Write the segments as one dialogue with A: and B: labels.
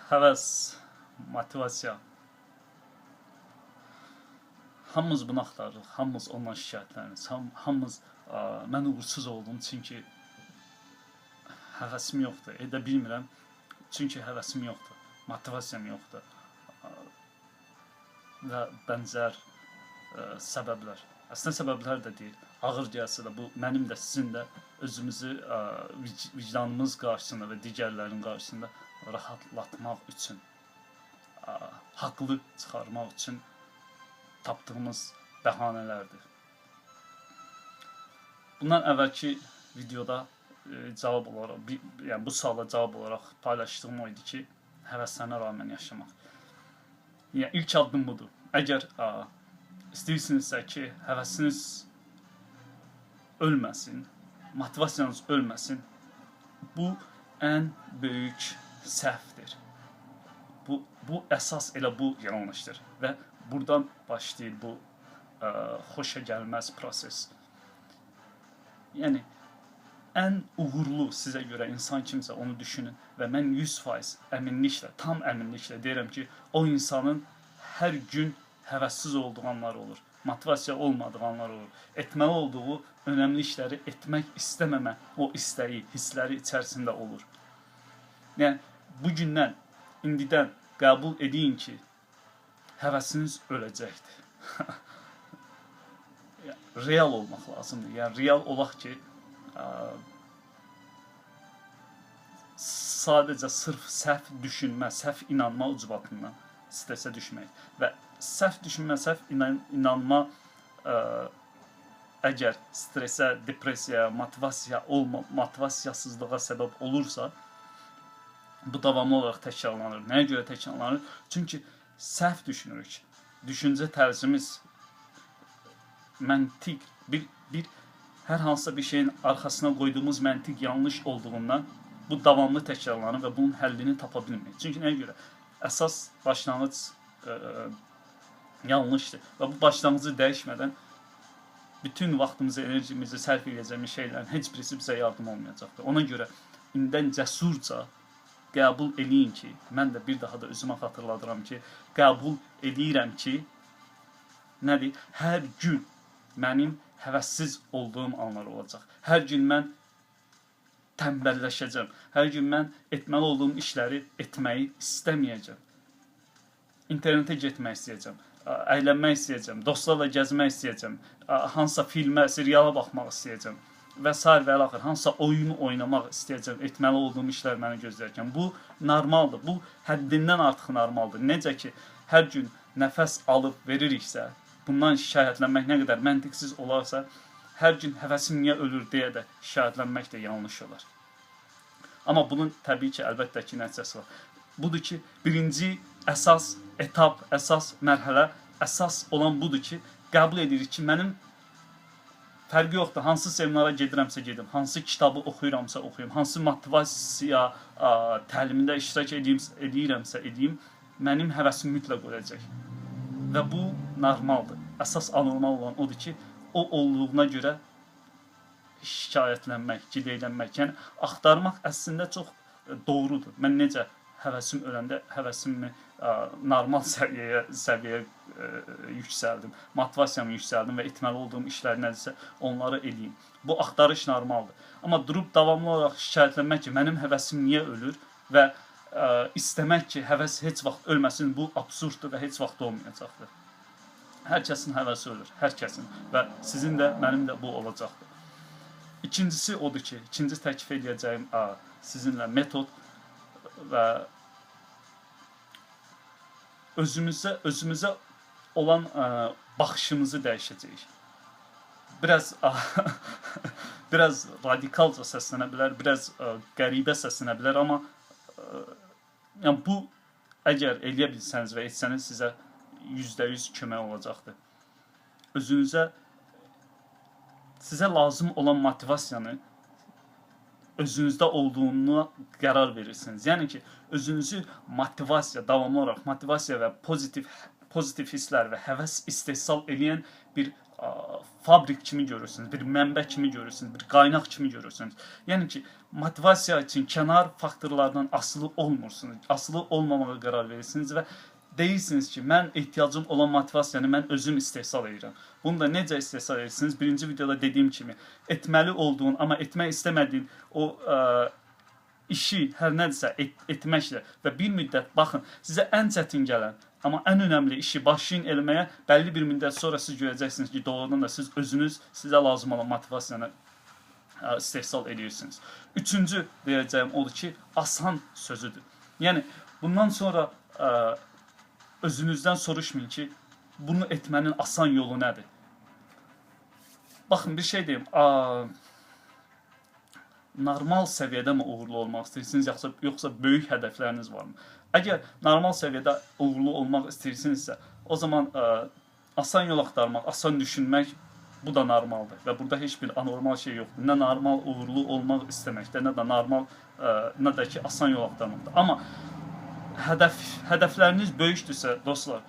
A: Həvəs, motivasiya. Hamımız bunu axtarırıq, hamımız ondan şikayətlənirik. Hamımız mən uğursuz oldum çünki həvəsim yoxdur, edə bilmirəm çünki həvəsim yoxdur, motivasiyam yoxdur və bənzər səbəblər. Əslində səbəblər də deyil. Ağır gəlsə də bu mənim də sizin də özümüzü vicdanımız qarşısında və digərlərinin qarşısında rahatlatmaq üçün, haqlı çıxarmaq üçün tapdığımız bəhanələrdir. Bundan əvvəlki videoda cavab olaraq, yəni bu suala cavab olaraq paylaşdığım o idi ki, həvəslərinə rağmen yaşamaq. Yəni ilk addım budur. Əgər istəyirsinizsə ki, həvəsiniz ölməsin, motivasiyanız ölməsin, bu ən böyük səhvdir. Bu əsas elə bu yanlışdır və buradan başlayır bu xoşa gəlməz proses. Yəni ən uğurlu sizə görə insan kimsə onu düşünün və mən 100% əminliklə, tam əminliklə deyirəm ki, o insanın hər gün həvəssiz olduğu anlar olur, motivasiya olmadığı anlar olur. Etməli olduğu önəmli işləri etmək istəməmə o istəyi, hissləri içərisində olur. Yəni bugündən, indidən qəbul edin ki, həvəsiniz öləcəkdir. Real olmaq lazımdır. Yəni real olaq ki, sadəcə sırf səhv düşünmə, səhv inanma ucbatından stresə düşmək və səhv düşünmə, səhv inanma əgər stresə, depressiyaya, motivasiya olma, motivasiyasızlığa səbəb olursa, bu davamlı olaraq təkrarlanır. Nəyə görə təkrarlanır? Çünki səhv düşünürük. Düşüncə tərzimiz məntiq bir hər hansısa bir şeyin arxasına qoyduğumuz məntiq yanlış olduğundan bu davamlı təkrarlanır və bunun həllini tapa bilmirik. Çünki nəyə görə? Əsas başlanğıc yanlışdır və bu başlanğıcı dəyişmədən bütün vaxtımızı, enerjimizi sərf edəcəyimiz şeylərin heç birisi bizə yardım olmayacaqdır. Ona görə indidən cəsurca qəbul eləyin ki, mən də bir daha da özümə xatırladıram ki, qəbul eləyirəm ki, nədir? Hər gün mənim həvəssiz olduğum anlar olacaq. Hər gün mən tənbəlləşəcəm. Hər gün mən etməli olduğum işləri etməyi istəməyəcəm. İnternetə getmək istəyəcəm, əylənmək istəyəcəm, dostlarla gəzmək istəyəcəm, hansısa filmə, seriala baxmaq istəyəcəm və sair və əlaxır, hansısa oyunu oynamaq istəyəcəm, etməli olduğum işlər məni gözləyərkən. Bu normaldır, bu həddindən artıq normaldır. Necə ki, hər gün nəfəs alıb veririksə, bundan şikayətlənmək nə qədər məntiqsiz olarsa, hər gün həvəsim niyə ölür deyə də şikayətlənmək də yanlış olar. Amma bunun təbii ki, əlbəttə ki, nəticəsi var. Budur ki, birinci əsas etap, əsas mərhələ, əsas olan budur ki, qəbul edirik ki, mənim fərqi yoxdur. Hansı seminara gedirəmsə gedim, hansı kitabı oxuyuramsa oxuyum, hansı motivasiya təlimində iştirak eləyirəmsə edeyim, mənim həvəsim mütləq öləcək. Və bu normaldır. Əsas anormal olan odur ki, o olduğuna görə şikayətlənmək, gileylənmək, yəni axtarmaq əslində çox doğrudur. Mən necə həvəsim öləndə həvəsimi normal səviyyəyə yüksəldim, motivasiyamı yüksəldim və etməli olduğum işlər nədirsə onları eləyim. Bu axtarış normaldır. Amma durub davamlı olaraq şikayətlənmək ki, mənim həvəsim niyə ölür və istəmək ki, həvəs heç vaxt ölməsin, bu absurddur və heç vaxt olmayacaqdır. Hər kəsin həvəsi ölür, hər kəsin və sizin də, mənim də bu olacaqdır. İkincisi odur ki, ikinci təklif edəcəyim sizinlə metod və özümüzə olan baxışımızı dəyişəcəyik. Biraz biraz radikalca səslənə bilər, biraz qəribə səslənə bilər, amma yəni bu əgər eləyə bilsəniz və etsəniz sizə 100% kömək olacaqdır. Özünüzə sizə lazım olan motivasiyanı özünüzdə olduğunu qərar verirsiniz. Yəni ki, özünüzü motivasiya, davamlı olaraq motivasiya və pozitiv hisslər və həvəs istehsal eləyən bir fabrik kimi görürsünüz, bir mənbə kimi görürsünüz, bir qaynaq kimi görürsünüz. Yəni ki, motivasiya üçün kənar faktorlardan asılı olmursunuz. Asılı olmamağa qərar verirsiniz və deyirsiniz ki, mən ehtiyacım olan motivasiyanı mən özüm istehsal edirəm. Bunu da necə istehsal edirsiniz? Birinci videoda dediyim kimi, etməli olduğun, amma etmək istəmədiyin o işi hər nədirsə etməklə və bir müddət, baxın, sizə ən çətin gələn, amma ən önəmli işi başlayın eləməyə, bəlli bir müddət sonra siz görəcəksiniz ki, doğrudan da siz özünüz sizə lazım olan motivasiyanı istehsal edirsiniz. Üçüncü deyəcəyim odur ki, asan sözüdür. Yəni, bundan sonra özünüzdən soruşmayın ki, bunu etmənin asan yolu nədir? Baxın, bir şey deyim. Normal səviyyədə mi uğurlu olmaq istəyirsiniz, yoxsa böyük hədəfləriniz varmı? Əgər normal səviyyədə uğurlu olmaq istəyirsinizsə, o zaman asan yol axtarmaq, asan düşünmək, bu da normaldır və burada heç bir anormal şey yoxdur. Nə normal uğurlu olmaq istəməkdə, nə də normal, nə də ki, asan yol axtarmaqda. Amma hədəfləriniz böyükdürsə, dostlar,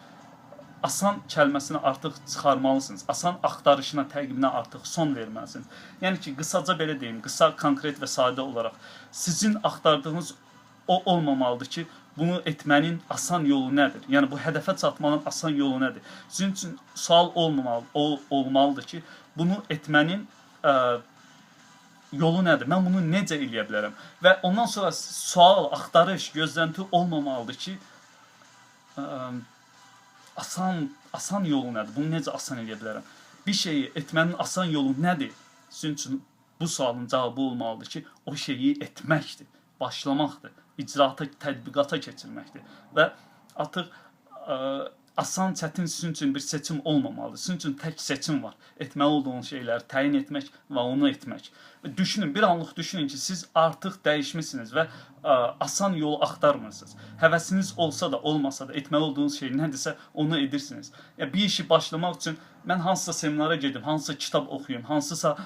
A: asan kəlməsini artıq çıxarmalısınız. Asan axtarışına, təqibinə artıq son verməlisiniz. Yəni ki, qısaca belə deyim, qısa, konkret və sadə olaraq sizin axtardığınız o olmamalıdır ki, bunu etmənin asan yolu nədir? Yəni, bu hədəfə çatmanın asan yolu nədir? Sizin üçün sual olmalıdır ki, bunu etmənin yolu nədir? Mən bunu necə eləyə bilərəm? Və ondan sonra sual, axtarış, gözlənti olmamalıdır ki, asan yolu nədir? Bunu necə asan eləyə bilərəm? Bir şeyi etmənin asan yolu nədir? Sizin üçün bu sualın cavabı olmalıdır ki, o şeyi etməkdir, başlamaqdır, icraata, tətbiqata keçirməkdir. Və artıq asan, çətin sizin üçün bir seçim olmamalıdır. Sizin üçün tək seçim var. Etməli olduğunuz şeyləri təyin etmək və onu etmək. Düşünün, bir anlıq düşünün ki, siz artıq dəyişmişsiniz və asan yolu axtarmırsınız. Həvəsiniz olsa da, olmasa da, etməli olduğunuz şey nədirsə onu edirsiniz. Yəni, bir işi başlamaq üçün mən hansısa seminara gedim, hansısa kitab oxuyum, hansısa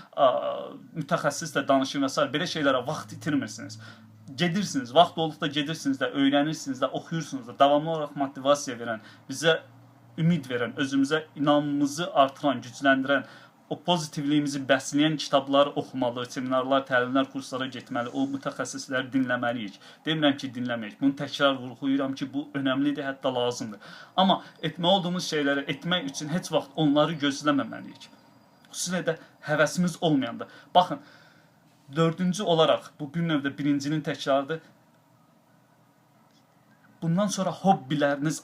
A: mütəxəssislə danışım və s. Belə şeylərə vaxt itirmirsiniz. Gedirsiniz, vaxt olduqda gedirsiniz də, öyrənirsiniz də, oxuyursunuz da, davamlı olaraq motivasiya verən, bizə ümid verən, özümüzə inamımızı artıran, gücləndirən, o pozitivliyimizi bəsləyən kitabları oxumalı, seminarlar, təlimlər, kurslara getməli, o mütəxəssisləri dinləməliyik. Demirəm ki, dinləməyik. Bunu təkrar vurğulayıram ki, bu önəmlidir, hətta lazımdır. Amma etməli olduğumuz şeyləri etmək üçün heç vaxt onları gözləməməliyik. Xüsusilə də həvəsimiz olmayanda. Baxın, dördüncü olaraq, bu bir növdə birincinin təkrarıdır. Bundan sonra hobbiləriniz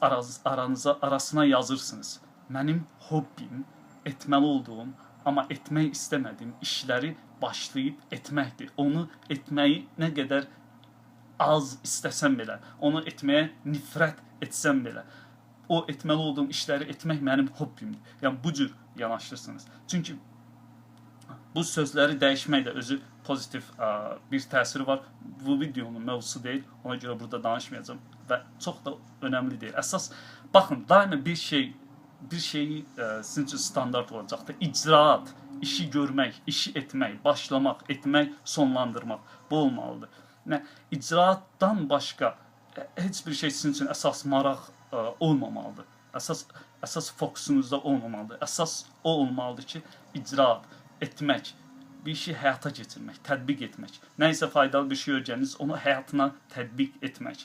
A: arasına yazırsınız. Mənim hobbim, etməli olduğum, amma etmək istəmədiyim işləri başlayıb etməkdir. Onu etməyi nə qədər az istəsəm belə, onu etməyə nifrət etsəm belə, o etməli olduğum işləri etmək mənim hobbimdir. Yəni, bu cür yanaşırsınız. Çünki bu sözləri dəyişmək də özü pozitiv bir təsiri var. Bu videonun mövzusu deyil, ona görə burada danışmayacağım və çox da önəmli deyil. Əsas, baxın, daima bir şeyi sizin üçün standart olacaqdır. İcraat, işi görmək, işi etmək, başlamaq, etmək, sonlandırmaq. Bu olmalıdır. Nə, icraatdan başqa heç bir şey sizin üçün əsas maraq olmamalıdır. Əsas fokusunuzda olmamalıdır. Əsas o olmalıdır ki, icraat, etmək, bir işi həyata keçirmək, tətbiq etmək. Nə isə faydalı bir şey öyrəndiniz, onu həyatına tətbiq etmək.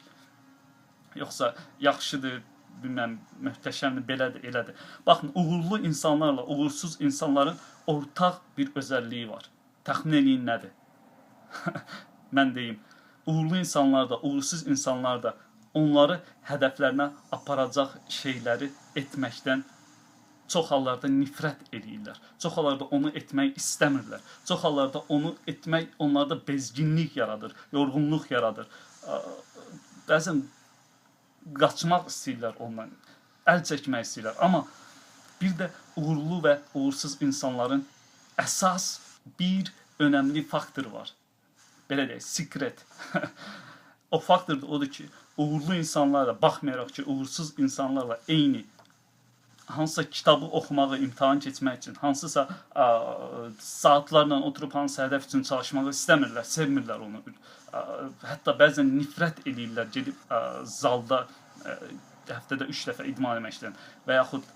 A: Yoxsa yaxşıdır, bilməm, möhtəşəmdir, belədir, elədir. Baxın, uğurlu insanlarla uğursuz insanların ortaq bir özəlliyi var. Təxmin eləyin nədir? Mən deyim, uğurlu insanlar da, uğursuz insanlar da onları hədəflərinə aparacaq şeyləri etməkdən çox hallarda nifrət eləyirlər. Çox hallarda onu etmək istəmirlər. Çox hallarda onu etmək onlarda bezginlik yaradır, yorğunluq yaradır. Bəzən qaçmaq istəyirlər ondan, əl çəkmək istəyirlər. Amma bir də uğurlu və uğursuz insanların əsas bir önəmli faktoru var. Belə deyək, secret. O faktor da odur ki, uğurlu insanlarla, baxmayaraq ki, uğursuz insanlarla eyni hansısa kitabı oxumağı, imtahan keçmək üçün, hansısa saatlarla oturub hansısa hədəf üçün çalışmağı istəmirlər, sevmirlər onu. Hətta bəzən nifrət eləyirlər gedib zalda həftədə 3 dəfə idman etməkdən və yaxud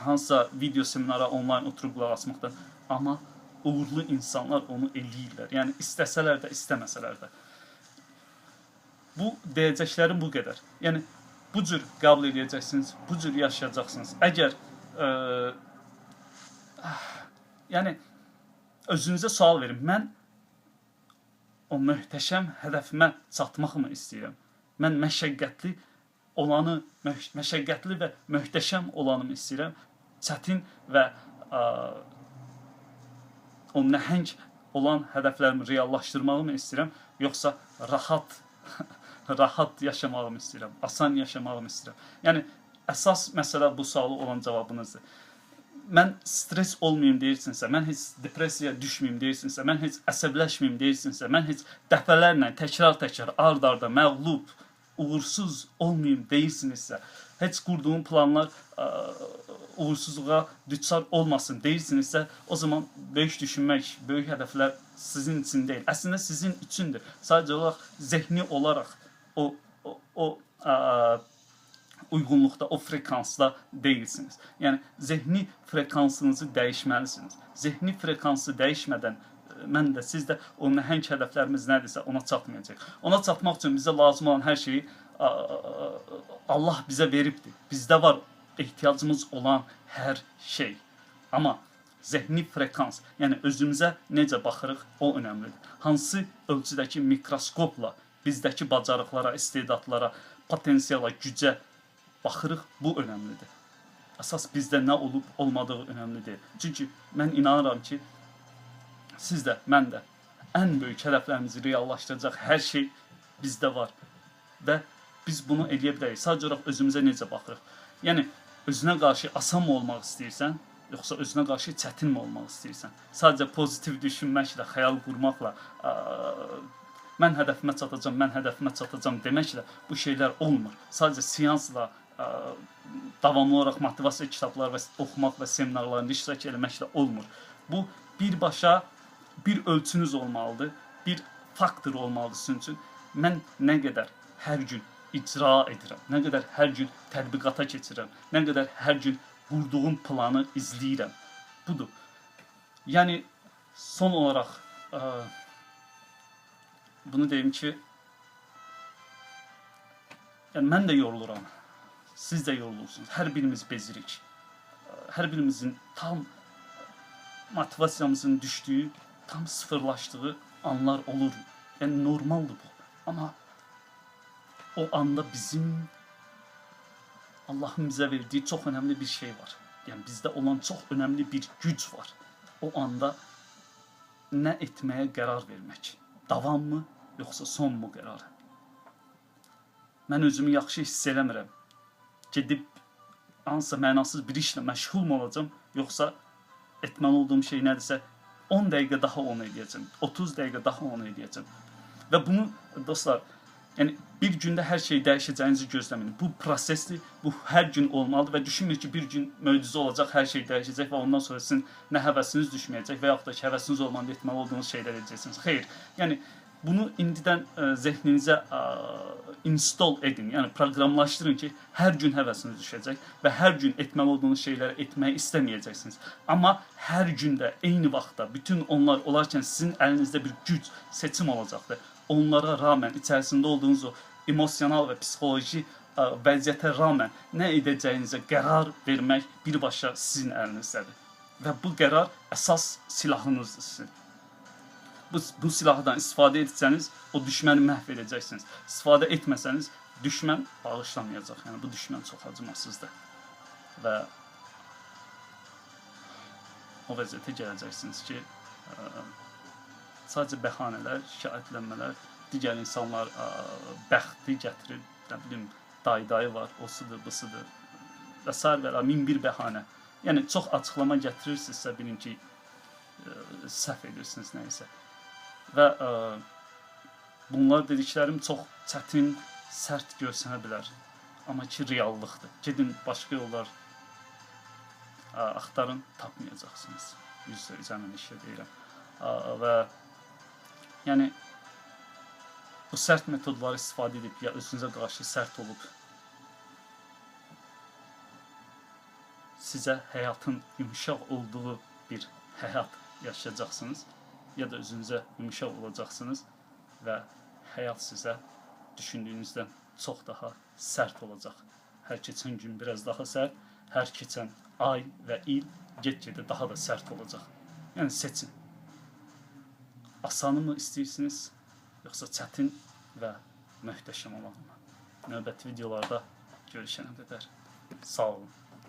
A: hansısa video seminara onlayn oturub qulaq asmaqdan. Amma uğurlu insanlar onu eləyirlər. Yəni istəsələr də, istəməsələr də. Bu deyəcəklərim bu qədər. Yəni bu cür qəbul eləyəcəksiniz, bu cür yaşayacaqsınız. Əgər yəni özünüzə sual verin. Mən o möhtəşəm hədəfimə çatmaqmı istəyirəm? Mən məşəqqətli olanı, məşəqqətli və möhtəşəm olanımı istəyirəm. Çətin və o nəhəng olan hədəflərimi reallaşdırmağımı istəyirəm, yoxsa rahat rahat yaşamağımı istəyirəm, asan yaşamağımı istəyirəm. Yəni əsas məsələ bu sualı olan cavabınızdır. Mən stres olmayım deyirsinizsə, mən heç depressiyaya düşməyim deyirsinizsə, mən heç əsəbləşməyim deyirsinizsə, mən heç dəfələrlə təkrar-təkrar ard-arda məğlub, uğursuz olmayım deyirsinizsə, heç qurduğum planlar uğursuzluğa düçar olmasın deyirsinizsə, o zaman böyük düşünmək, böyük hədəflər sizin üçün deyil. Əslində sizin üçündür. Sadəcə olaraq zehni olaraq o uyğunluqda, o frekansda deyilsiniz. Yəni zehni frekansınızı dəyişməlisiniz. Zehni frekansı dəyişmədən mən də, siz də o nəhəng hədəflərimiz nədirsə ona çatmayacaq. Ona çatmaq üçün bizə lazım olan hər şeyi Allah bizə veribdir. Bizdə var ehtiyacımız olan hər şey. Amma zehni frekans, yəni özümüzə necə baxırıq, o önəmlidir. Hansı ölçüdəki mikroskopla bizdəki bacarıqlara, istedadlara, potensiala, gücə baxırıq, bu önəmlidir. Əsas bizdə nə olub, olmadığı önəmli deyil. Çünki mən inanıram ki, siz də, mən də ən böyük hədəflərimizi reallaşdıracaq hər şey bizdə var və biz bunu eləyə bilərik. Sadəcə olaraq özümüzə necə baxırıq? Yəni, özünə qarşı asan mı olmaq istəyirsən, yoxsa özünə qarşı çətin mi olmaq istəyirsən? Sadəcə pozitiv düşünməklə, xəyal qurmaqla, mən hədəfimə çatacam, mən hədəfimə çatacam deməklə bu şeylər olmur. Sadəcə seansla, davamlı olaraq motivasiya kitabları və oxumaq və seminarlarında iştirak eləməklə olmur. Bu, birbaşa bir ölçünüz olmalıdır, bir faktor olmalıdır sizin üçün. Mən nə qədər hər gün icra edirəm, nə qədər hər gün tətbiqata keçirəm, nə qədər hər gün qurduğum planı izləyirəm. Budur. Yəni, son olaraq bunu deyim ki, yəni mən də yoruluram, siz də yorulursunuz, hər birimiz bezirik, hər birimizin tam motivasiyamızın düşdüyü, tam sıfırlaşdığı anlar olur. Yəni, normaldır bu. Amma o anda bizim Allahın bizə verdiyi çox önəmli bir şey var. Yəni, bizdə olan çox önəmli bir güc var. O anda nə etməyə qərar vermək? Davam mı, yoxsa son mu qərarı? Mən özümü yaxşı hiss eləmirəm. Gedib hansısa mənasız bir işlə məşğul mu olacam, yoxsa etməli olduğum şey nədirsə 10 dəqiqə daha onu eləyəcəm, 30 dəqiqə daha onu eləyəcəm. Və bunu, dostlar, yəni bir gündə hər şey dəyişəcəyinizi gözləməyin. Bu prosesdir, bu hər gün olmalıdır və düşünmür ki, bir gün möcüzə olacaq, hər şey dəyişəcək və ondan sonra sizin nə həvəsiniz düşməyəcək və yaxud da ki, həvəsiniz olmalı, etməli olduğunuz şeylər edəcəksiniz. Xeyr, yəni bunu indidən zehninizə install edin, yəni proqramlaşdırın ki, hər gün həvəsiniz düşəcək və hər gün etməli olduğunuz şeyləri etməyi istəməyəcəksiniz. Amma hər gündə, eyni vaxtda bütün onlar olarkən sizin əlinizdə bir güc, seçim olacaqdır. Onlara rağmen, içərisində olduğunuz o emosional və psixoloji vəziyyətə rağmen nə edəcəyinizə qərar vermək birbaşa sizin əlinizdədir. Və bu qərar əsas silahınızdır sizin. Bu silahdan istifadə etsəniz, o düşməni məhv edəcəksiniz. İstifadə etməsəniz, düşmən bağışlamayacaq. Yəni, bu düşmən çox acımasızdır. Və o vəziyyətə gələcəksiniz ki, sadəcə bəhanələr, şikayətlənmələr, digər insanlar bəxti gətirir, nə bilim, dayı var, osudur, busudur və sair və min bir bəhanə. Yəni, çox açıqlama gətirirsinizsə, bilin ki, səhv edirsiniz nəysə. Və bunlar dediklərim çox çətin, sərt görsənə bilər. Amma ki, reallıqdır. Gedin, başqa yollar axtarın, tapmayacaqsınız. %100 əmin işlə deyirəm. Və yəni, bu sərt metodları istifadə edib, ya özünüzə qarşı sərt olub, sizə həyatın yumşaq olduğu bir həyat yaşayacaqsınız, ya da özünüzə yumşaq olacaqsınız və həyat sizə düşündüyünüzdən çox daha sərt olacaq. Hər keçən gün biraz daha sərt, hər keçən ay və il get-gedə daha da sərt olacaq. Yəni seçin. Asanı mı istəyirsiniz, yoxsa çətin və möhtəşəm olanı mı? Növbəti videolarda görüşənə qədər sağ olun.